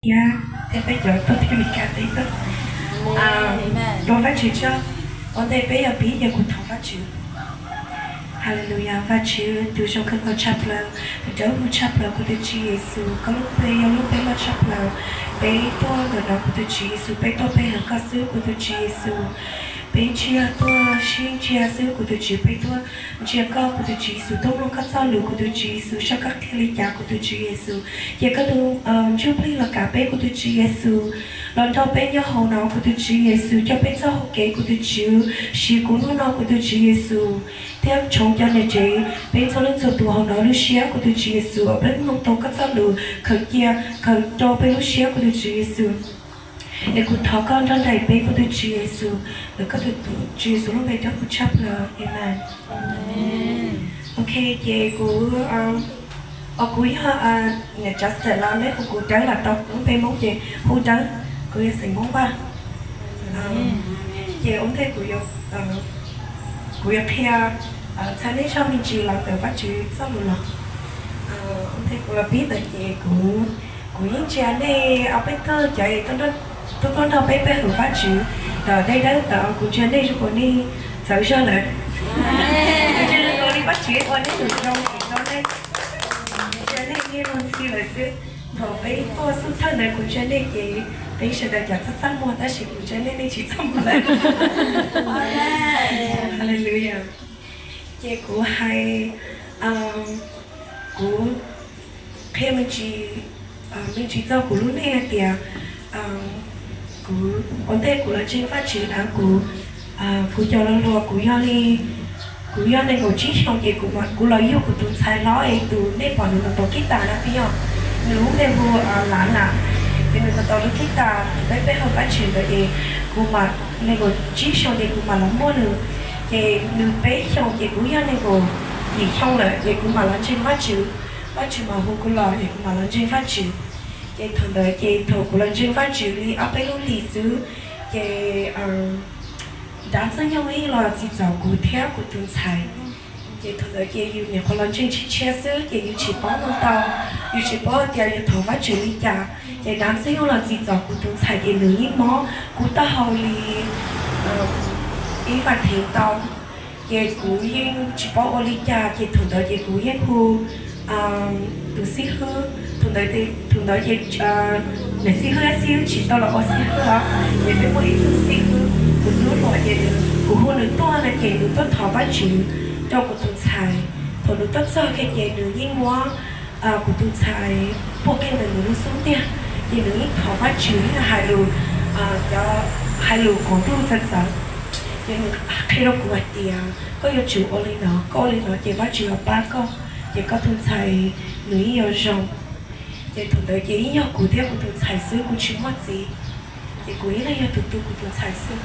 Thiab peb cov tuaj teb Meskas teb tuaj, ua Vajtswv tsaug. Ua ntej peb yuav pib ces kuv thov Vajtswv. Haleluya, Vajtswv tus zoo kawg nkaus tshaj plaws, tus dawb huv tshaj plaws, kuv tus Tswv Yexus, koj lub npe yog lub npe loj tshaj plaws. Peb tuaj ntawm no kuv tus Tswv Yexus, peb tuaj pe hawm koj xwb kuv tus Tswv Yexus. Peb tsis yog tuaj sib ntsia xwb kuv tus Tswv, peb tuaj ntsia koj kuv tus Tswv Yexus, tuaj mloog koj txoj lus kuv tus Tswv Yexus, saib koj qhia li cas kuv tus Tswv Yexus. Ces koj tus Ntsuj Plig los kav peb kuv tus Tswv Yexus, los nrog peb nyob hauv no kuv tus Tswv Yexus, coj peb txoj hau kev kuv tus Tswv, siv kuv hnub no kuv tus Tswv Yexus, thiab tshoov cov niam tsev peb txhua leej txhua tus hauv no lub siab kuv tus Tswv Yexus, peb mloog tau koj txoj lus khaws cia khaws rau peb lub siab kuv tus Tswv Yexus. Es kuv thov koj nrog nraim peb kuv tus Tswv Yexus, ntawm koj tus Tswv Yexus lub npe dawb huv tshaj plaws, amen. Ok, ces kuv, o kuv yog niam Justin los nej hu kuv Dawb los tau, kuv lub npe Hmoob ces hu Dawb, kuv yog xeem Hmoob Vaj. Ces ua ntej kuv yuav qhia txhua nej zaj me ntsis los ntawm Vajtswv txoj lus los. Ua ntej kuv los pib ntawd ces kuv, kuv yeej ntsia nej ob peb tug cov tuaj nrog peb pe hawm Vajtswv tom dej dawb tod, kuv ntsia nej zoo nkaus nej txawv zog lawm. Kuv ntsia zoo nkaus li Vajtswv ua nej tus zoo, kuv ntsia nej niaj hnub ntxhi lawm xwb. Thaum peb tuaj xub thawj ntawd kuv ntsia nej ces peb sawv daws cas txaj txaj muag, tab sis kuv ntsia nej nej tsis txaj muag lawm. Haleluya. Ces kuv hais, kuv qhia me ntsis, me ntsis txog kuv lub neej hais tias, kuv ua ntej kuv los ntseeg Vajtswv na, kuv, kuv cov laus hluas kuv yog li, kuv yog nees nkaum tsib xyoos ces kuv, kuv los yug kuv tus ntxhais hlob es tus nej pom nws ntawm tus kib tas na, twb yog nws lub npe hu Lav na. Ces nws ntawm tus kib tas, peb peb hawm Vajtswv ntawd ces kuv mam, nees nkaum tsib xyoos ces kuv mam los muaj nws. Ces nws peb xyoos ces kuv yog nees nkaum yim xyoo lawm ces kuv mam los ntseeg Vajtswv. Vajtswv mam hu kuv los ces kuv mam los ntseeg Vajtswv. Ces thaum ntawd ces thaum kuv los ntseeg Vajtswv li ob peb lub hlis xwb ces dab ntxwg nyoog los txhim txom kuv thiab kuv tus ntxhais. Ces thaum ntawd ces yus nyuam qhuav los ntseeg tshiab tshiab xwb ces yus tsis paub ntau, yus tsis paub tias yus thov Vajtswv li cas. Ces dab ntxwg nyoog los txhim txom kuv tus ntxhais ces nws yeej mob kuv taub hau li ib vas thiv ntau. Ces kuv yeej tsis paub ua li cas ces thaum ntawd ces kuv yeej hu tus xib hwb. Thaum ntawd ces niam xib hwb, xib hwb tsis tau los ua xib hwb os, ces peb muaj ib tug xib hwb, kuv tus hluas ces kuv hu nws tuaj na ces nws tuaj thov Vajtswv rau kuv tus ntxhais. Thaum nws tuaj txog kiag ces nws yeej muab kuv tus ntxhais puag kiag ntawm nws lub xub ntiag, ces nws yeej thov Vajtswv hais lus, cov hais lus qaum ntuj txawv txawv. Ces nws qhia rau kuv hais tias koj yuav tsum ua li no, koj ua li no ces Vajtswv yuav pab koj, ces koj tus ntxhais nws yeej yuav zoo. Ces thaum ntawd ces yeej yog kuv thiab kuv tus ntxhais xwb, kuv tsis muaj txiv. Ces kuv ib leeg yog tus tu kuv tus ntxhais xwb.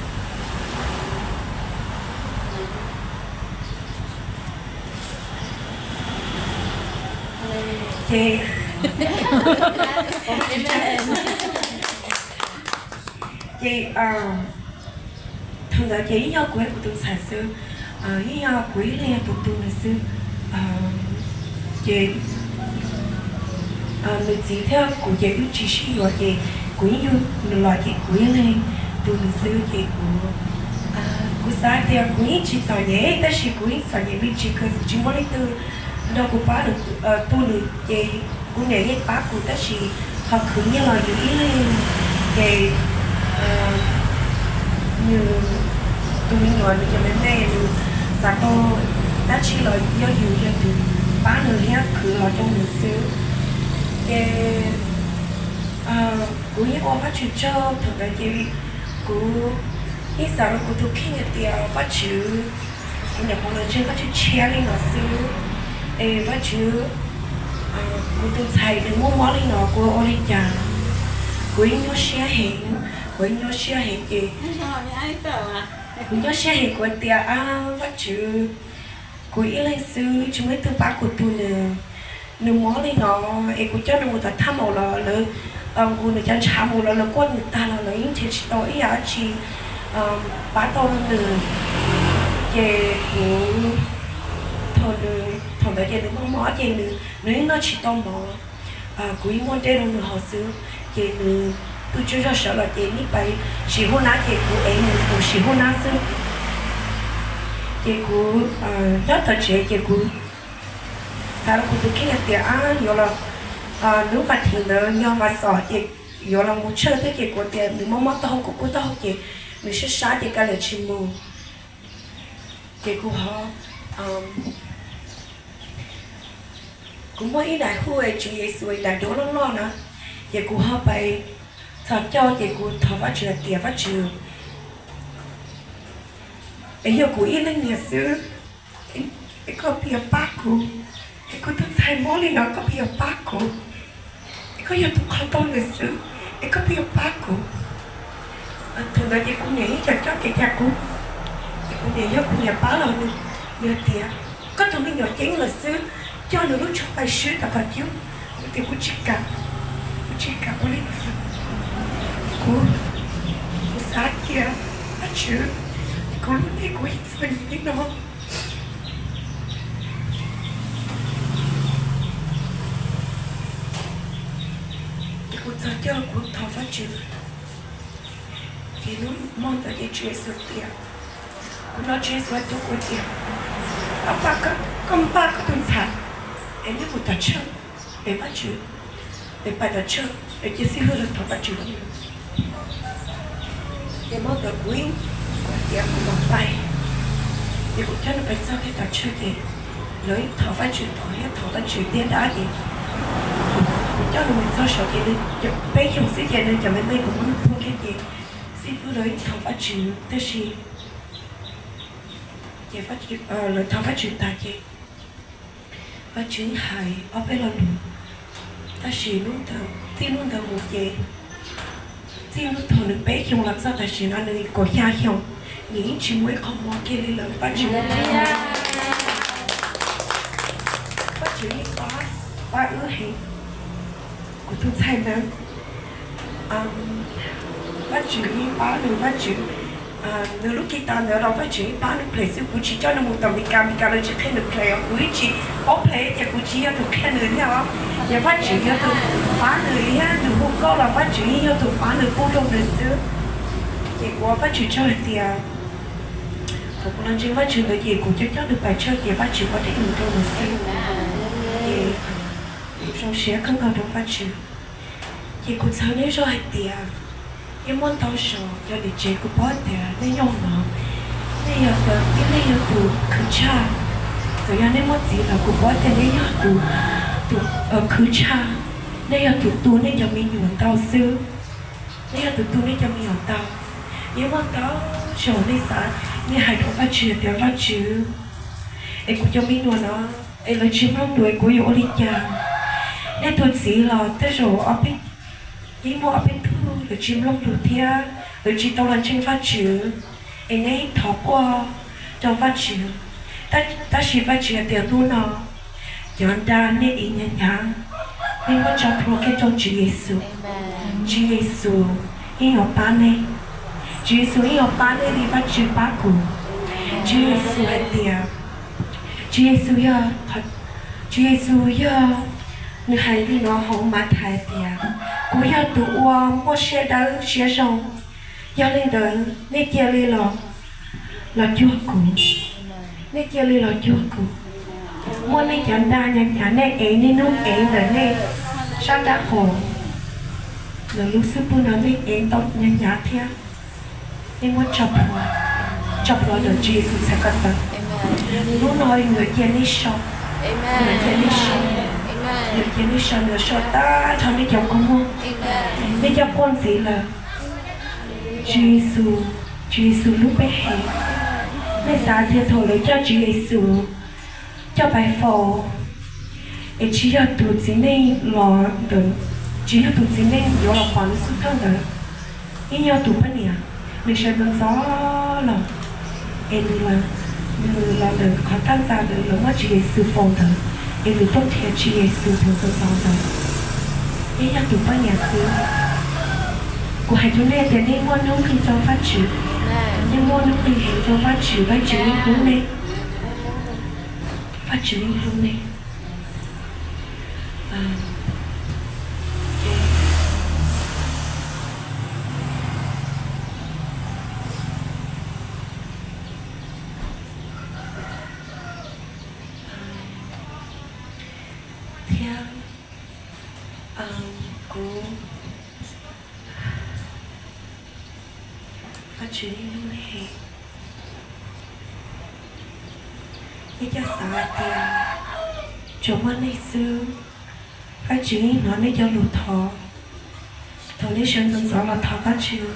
Ces, ces thaum ntawd ces yeej yog kuv kuv tus ntxhais xwb, yeej yog kuv ib leeg yog tus tu nws xwb. Ces nws txiv thiab kuv ces wb tsis sib yuav ces kuv yeej yug nws los ces kuv ib leeg tu nws xwb ces kuv, kuv xav tias kuv yeej tsis txom nyem tab sis kuv yeej txom nyem me ntsis kawg tsis muaj leej twg nrog kuv pab tu nws ces kuv niam yeej pab kuv tab sis qhov khwv nyiaj los yus ib leeg ces nws tus me nyuam nws cov me me nws xav tau dab tsi los yog yus yog tus pab nws thiab khwv los rau nws xwb. Ces kuv yeej ua Vajtswv tsaug thaum ntawd ces kuv yeej xav rau kuv tus kheej hais tias Vajtswv, kuv nyuam qhuav los ntseeg Vajtswv tshiab li no xwb es Vajtswv, kuv tus ntxhais nws muaj mob li no kuv ua li cas. Kuv yeej nyuaj siab heev, kuv yeej nyuaj siab heev ces kuv nyuaj siab heev kuv tias, a, Vajtswv, kuv ib leeg xwb tsis muaj ib tug pab kuv tu nws. Nws mob li no es kuv coj nws mus tom thaj maum los lawv nqus nws cov ntshav mus los lawv kuaj nws tag los lawv yeej nrhiav tsis tau ib yam dab tsi pab tau nws. Ces kuv, thaum ntawd ces nws mob mob ces nws yeej noj tsis tau mov, kuv yeej muaj dej rau nws haus xwb. ces nws pw tsaug zog sawv los ces neb pais sim hoob nab ces kuv ev nws mus sim hoob nab xwb. Ces kuv nyob tom tsev ces kuv xav rau kuv tus kheej hais tias ab yuav los, lub vas thiv ntawd yog vas xom ces yuav los mus tshawj thiab ces kuv tias nws mob mob taub hau kuv kuj taub hau ces nws sab sab ces kav liam tsis mus. Ces kuv ho, kuv muaj ib daim hu Tswv Yexus daim duab loj loj na, ces kuv ho pais txhos caug ces kuv thov Vajtswv hais tias Vajtswv, es yog kuv ib leeg niam xwb, es koj puas yuav pab kuv? Es kuv tus ntxhais mob li no koj puas yuav pab kuv? Es koj yog tus qhov tau nws xwb, es koj puas yuav pab kuv? Thaum ntawd ces kuv niam ib co coj kev cai qub, ces kuv niam yog kuv niam pab los nws, nws hais tias koj tus me nyuam ceeb lawm xwb, coj nws lub tsho pais swb tom qhov cub. Kuv tias kuv tsis kam, kuv tsis kam ua li ntawd. Kuv, kuv xav tias Vajtswv, kuv lub neej kuv yeej txom nyem li no. Ces kuv txhos caug kuv thov Vajtswv. Ces hnub hmo ntawd ces Tswv Yexus tias, kuv hnov Tswv Yexus hais rau kuv tias, koj npaj koj tus ntxhais es neb mus tom tshawj, es Vajtswv, es pais tom tshawj es cia xib hwb los thov Vajtswv rau nws. Ces hmo ntawd kuv, kuv tias kuv mam pais, ces kuv coj nws pais txog kiag tom tshawj ces lawv thov Vajtswv tod thiab thov Vajtswv tiab dab ces kuv coj nws mus txog saud ces nws peb xyoos xwb ces nws cov me me kuv muab nws puag kiag ces xib hwb lawv thov Vajtswv tab sis, ces lawv thov Vajtswv tas ces Vajtswv hais ob peb lo lus, tab sis txij hnub ntawd mus ces txij hnub thaum nws peb xyoo los txog tam sim no nws kaum xya xyoo, nws yeej tsis muaj ib qho mob kiag li lawm. Vajtswv, Vajtswv yeej pab, pab wb heev. Kuv tus ntxhais ntawd, Vajtswv yeej pab nws, Vajtswv, nws lub kiv tas ntawd los Vajtswv yeej pab nws ples xwb. Kuv tsis coj nws mus tom Meskas, Meskas lawv tsis qhia nws ples os, kuv yeej tsis paub ples ces kuv tsis yog tus qhia nws thiab os. Ces Vajtswv yog tus pab nws thiab, nws hu nkauj los Vajtswv yeej yog tus pab nws pub rau nws xwb. Ces kuv ua Vajtswv tsaug hais tias thaum kuv los ntseeg Vajtswv ntawd ces kuv coj coj nws pais tshawj ces Vajtswv ua dej num rau nws xwb. Ces kuv zoo siab kawg nkaus rau Vajtswv. Ces kuv txhawb nej zog hais tias yeej muaj ntau zaus cov niam tsev kuv paub tias nej nyob no, nej yog, tib neeg yog tus khwv tshaj. Txawm yog nej muaj txiv los kuv paub tias nej yog tus, tus khwv tshaj, nej yog tus tu nej cov me nyuam ntau xwb. Nej yog tus tu nej cov me nyuam ntau. Yeej muaj ntau zaus nej xav, nej hais rau Vajtswv tias Vajtswv, es kuv cov me nyuam no es lawv tsis mloog lus es kuv yuav ua li cas? Nej tus txiv los tej zaum ob peb, yeej muaj ob peb tug lawv tsis mloog lus thiab lawv tsis tau los ntseeg Vajtswv, es nej thov quaj rau Vajtswv. Tab sis Vajtswv hais tias hnub no cov nra nej ev hnyav hnyav, nej muab tso plhuav kiag rau Tswv Yexus. Tswv Yexus yeej yuav pab nej. Tswv Yexus yeej yuav pab nej li Vajtswv pab kuv. Tswv Yexus hais tias, Tswv Yexus yog, Tswv Yexus yog, nws hais li no hauv Mathais tias, kuv yog tus uas muaj siab dawb siab zoo. Yog li ntawd nej cia li los, los cuag kuv. Nej cia li los cuag kuv. Muab nej cov nra hnyav hnyav nej ev niaj hnub ev ntawm nej sab nrab qaum, ntawm lub xub pwg no nej ev ntau hnyav hnyav thiab. Nej muab tso plhuav, tso plhuav ntawm Tswv Yexus txhais ko taw. Hnub no nws yuav cia nej so, nws yuav cia nej so, nws yuav cia nej so, nws yuav so tag nrho nej cov kua muag, nej cov quaj ntxiv lawm. Tswv Yexus, Tswv Yexus hlub peb heev. Nej xav tias thaum lawv coj Tswv Yexus coj pais faus, es tsis yog tus txiv neej los ntawm, tsis yog tus txiv neej yuav los pom nws xub thawj ntawd, yeej yog tus poj niam, nws sawv ntxov ntxov los, es nws, nws los ntawm qhov thaj ntxa ntawd lawv muab Tswv Yexus faus ntawd, es nws tuaj nrhiav Tswv Yexus tus ntxov ntxov ntawd, yeej yog tus poj niam xwb. Kuv hais rau nej tias nej muaj nuj nqis rau Vajtswv, nej muaj nuj nqis heev rau Vajtswv, Vajtswv yeej hlub nej, Vajtswv yeej hlub nej. Tswv li lub npe, nej coj xav hais tias tsuas muaj nej xwb, Vajtswv yeej hnov nej cov lus thov. Thaum nej sawv ntxov ntxov los thov Vajtswv,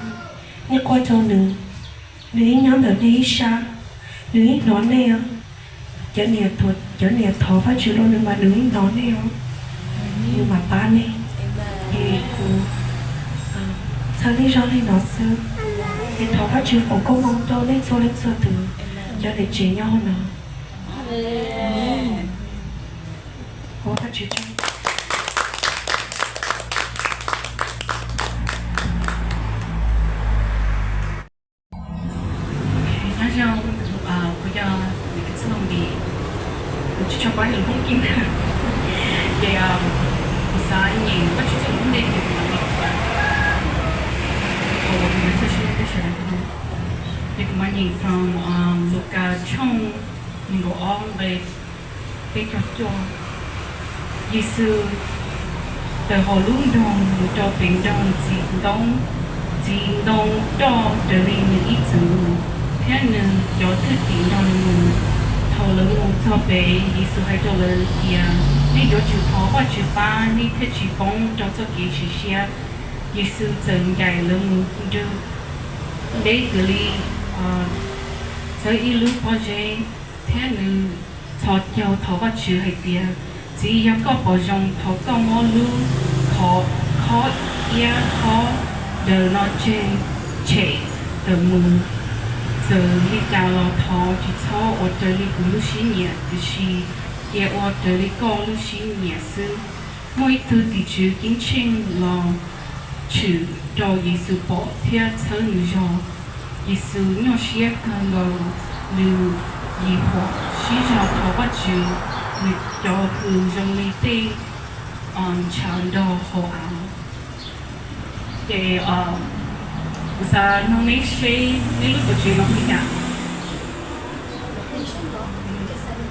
nej quaj rau nws, nws yeej nyob ntawm nej ib sab, nws yeej hnov nej os. Cov niam, cov niam thov Vajtswv rau nws mas nws yeej hnov nej os, nws mam pab nej. Ces kuv txhawb nej zog li no xwb, es thov Vajtswv foom koob hmoov rau nej txhua leej txhua tus, cov niam tsev nyob hauv no. Ua Vajtswv tsaug. Nyob zoo, kuv yog Nws Kws Txhooj Npis, kuv tsis tshua paub hais lus Hmoob kiag, ces kuv xav nyeem Vajtswv txoj lus Hmoob ntej ces kuv mam los, kuv mam txhawb siab peb sawv daws. Ces kuv mam nyeem from Lukas tshooj nees nkaum ob nqe peb caug cuaj. Yexus tawm hauv lub nroog mus rau pem nroog txiv ntoo. Txiv ntoo coj raws li nws ib txwm mus, thiab nws cov thwj tim nrog nws mus. Thaum lawv mus txog pem, Yexus hais rau lawv tias, nej yuav tsum thov Vajtswv pab, nej thiaj tsis poob rau txoj kev sim siab. Yexus txawm ncaim lawv mus nrug deb kws li txhawb ib lub pob zeb, thiab nws txhos caug thov Vajtswv hais tias, Txiv, yog koj pom zoo, thov koj muab lub khob iab khob daws no tseg tshem tawm mus. Txawm li cas los thov tsis txhob ua raws li kuv lub siab nyiam, tiam sis cia ua raws li koj lub siab nyiam xwb. Muaj ib tug tim tswv ceeb tsheej los tshwm rau Yexus pom thiab txhawb nws zog. Yexus nyuaj siab kawg nkaus, nws yim huam sib zog thov Vajtswv, nws cov hws zoo li tej ntshav nrog hauv av. Ces kuv xav nug neb seb neb lub tuam tsev no hu li cas?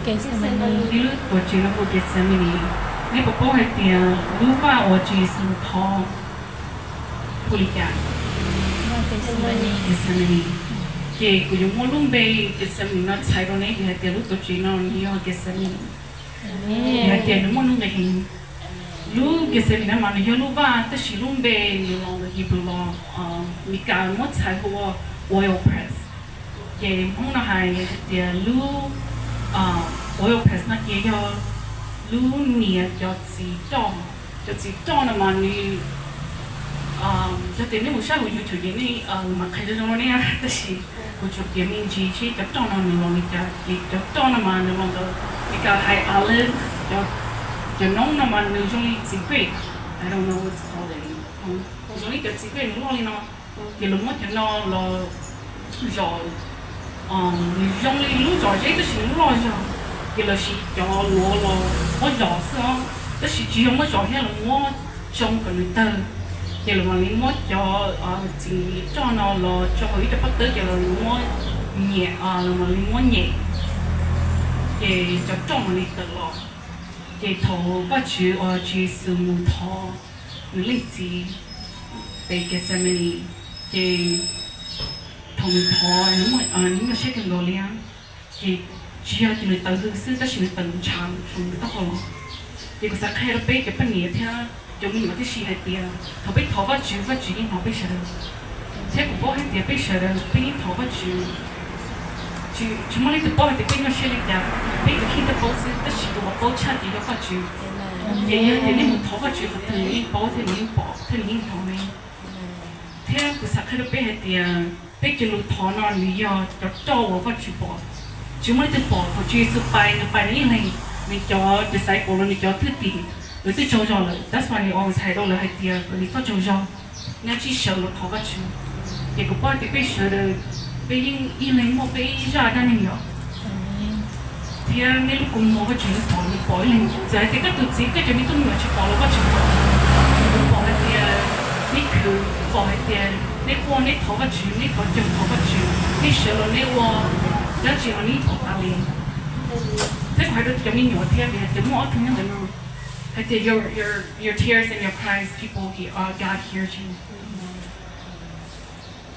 Neb lub tuam tsev no hu Gethsemane. Neb puas paub hais tias lub vaj uas Tswv Yexus thov hu li cas? Gethsemane. Ces kuv yuav muab lub npe Gethsemane no txhais rau neb vim hais tias lub tuam tsev no nws yog Gethsemane. Vim hais tias nws muaj nuj nqis heev. Lub Gethsemane no mas nws yog lub vaj, tab sis lub npe nws los ntawm Hebrew los Meskas muab txhais hu ua oil press. Ces Hmoob no hais hais tias lub oil press no ces yog lub niam cov txiv roj. Cov txiv roj no mas nws, yog tias nej mus saib hauv YouTube ces nej mam qhia zoo zoo rau nej, tab sis kuv tsuas piav me ntsis seb cov roj no nws los li cas. Ces cov roj no mas nws los ntawm Meskas hais olive, cov noob no mas nws zoo li txiv grape, I don't know what to call it, zoo li cov txiv grape nws loj li no. Ces lawv muab cov no los zom, nws zoo li lub zom zeb tab sis nws loj zog. Ces lawv siv cov luav los muab zom xwb os, tab sis tsis yog muab zom thiab, lawv muab tsoo kom nws tawg. Ces lawv mam li muab cov txiv roj no los tso hauv ib co pob tawb ces lawv muab nyem, lawv mam li muab nyem, ces cov roj mam li tawm los. Ces thaum Vajtswv uas Tswv Yexus mus thov nws leej txiv pem Gethsemane, ces thaum nws thov nws muaj siab kawg nkaus li, ces tsis yog tias nws tawv hws xwb tab sis nws tawm ntshav rau nws taub hau los. Ces kuv xav qhia rau peb cov poj niam thiab cov me nyuam tib si hais tias thaum peb thov Vajtswv, Vajtswv yeej hnov peb sawv daws. Thiab kuv paub hais tias peb sawv daws peb yeej thov Vajtswv, tsis muaj leej twg paub hais tias peb nyuaj siab li cas, peb tus kheej thiaj paub xwb, tab sis tus uas paub tshaj ces yog Vajtswv. Ces yog tias nej mus thov Vajtswv qhov twg nws yeej paub thiab nws yeej pom thiab nws yeej hnov ne. Thiab kuv xav qhia rau peb hais tias peb cov lus thov no nws yog cov roj uas Vajtswv pom. Tsis muaj leej twg pom, thaum Tswv Yexus pais, nws pais nws ib leeg, nws cov disciple los nws cov thwj tim lawv twb tsaug zog lawm, that's why nws always hais rau lawv hais tias kom nws txhob tsaug zog, nej tsij sawv los thov Vajtswv. Ces kuv paub tias peb sawv daws, peb yeej ib leeg muaj peb ib zaj dab neeg yom. Thiab nej lub kua muag Vajtswv yeej pom, nws pom ib leeg, txawm hais tias koj tus txiv koj cov me tub me nyuam tsis pom los Vajtswv pom. Nws pom hais tias nej khwv, pom hais tias nej quaj, nej thov Vajtswv, nej thov caug thov Vajtswv, nej sawv los nej ua dab tsi los nws pom tas li. Thiab kuv hais rau cov me nyuam thiab, vim hais tias muaj ob tug nyob ntawm no, hais tias your, your, your tears and your cries, people, he, uh, God hears you.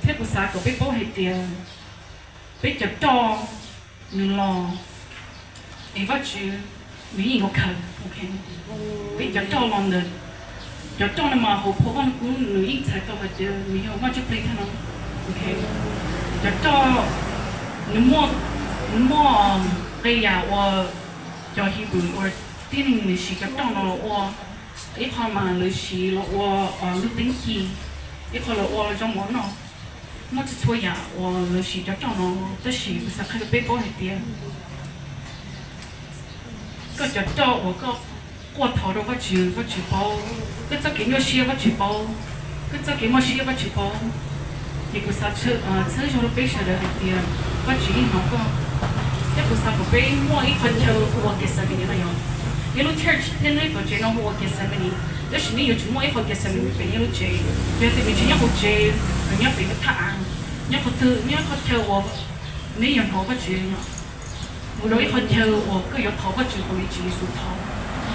Thiab kuv xav kom peb paub hais tias peb cov roj nws los es Vajtswv nws yeej yuav khaws. Peb cov roj los ntawm, cov roj no mas hauv phau Vaj Lug Kub nws yeej txhais tau hais tias nws yog Vaj Ntsuj Plig thiab no. Cov roj nws muaj, nws muaj qee yam uas cov Hebrew uas tib neeg nws siv cov roj no los ua. Ib qho mas lawv siv los ua lub teeb ci, ib qho los ua zoo mov noj. Muaj txhua txhua yam uas lawv siv cov roj no, tab sis kuv xav qhia rau peb paub hais tias koj cov roj uas koj quaj thov rau Vajtswv, Vajtswv paub. Koj txoj kev nyuaj siab Vajtswv paub, koj txoj kev mob siab Vajtswv paub. Ces kuv xav txhawb zog rau peb sawv daws hais tias Vajtswv yeej hnov koj. Thiab kuv xav kom peb muaj ib qho chaw hu ua Gethsemane no yog, yog lub church thiab nej tom tsev no hu ua Gethsemane, tab sis nej yuav tsum muaj ib qho Gethsemane pem nej lub tsev. Yog tias nws tsis nyob hauv tsev, nws nyob pem lub thaj av, nyob qhov twg, nyob qhov chaw uas nej yuav hnov Vajtswv no. Mus rau ib qho chaw uas koj yuav thov Vajtswv raws li Tswv Yexus thov.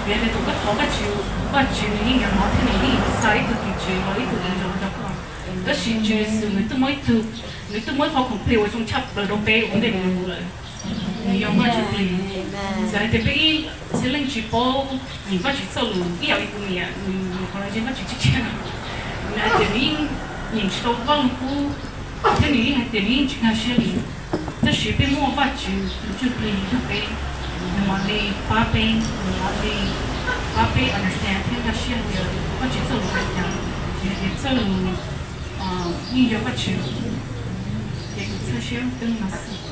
Vim hais tias thaum koj thov Vajtswv, Vajtswv nws yeej yuav hnov thiab nws yeej yuav xa ib tug tim tswv los ib tug tim tswv rau koj. Tab sis Tswv Yexus nws twb muaj ib tug, nws twb muaj ib qho complaint uas zoo tshaj plaws rau peb ua ntej nws los mus lawm. Nws yog Vaj Ntsuj Plig. Txawm hais tias peb ib txhia leej tsis paub nyeem Vajtswv txoj lus ib yam li kuv niam, nws qhov no ntseeg Vajtswv tsis tshiab, nws hais tias nws yeej nyeem tsis tau Vaj Lug Kub, thiab nws yeej hais tias nws yeej tsis nkag siab li. Tab sis peb muaj Vajtswv tus Ntsuj Plig nrog peb, nws mam li pab peb, nws mam li pab peb understand thiab nkag siab hais tias Vajtswv txoj lus hais cas, vim hais tias txoj lus yeej yog Vajtswv. Ces kuv txhawb siab peb li no xwb.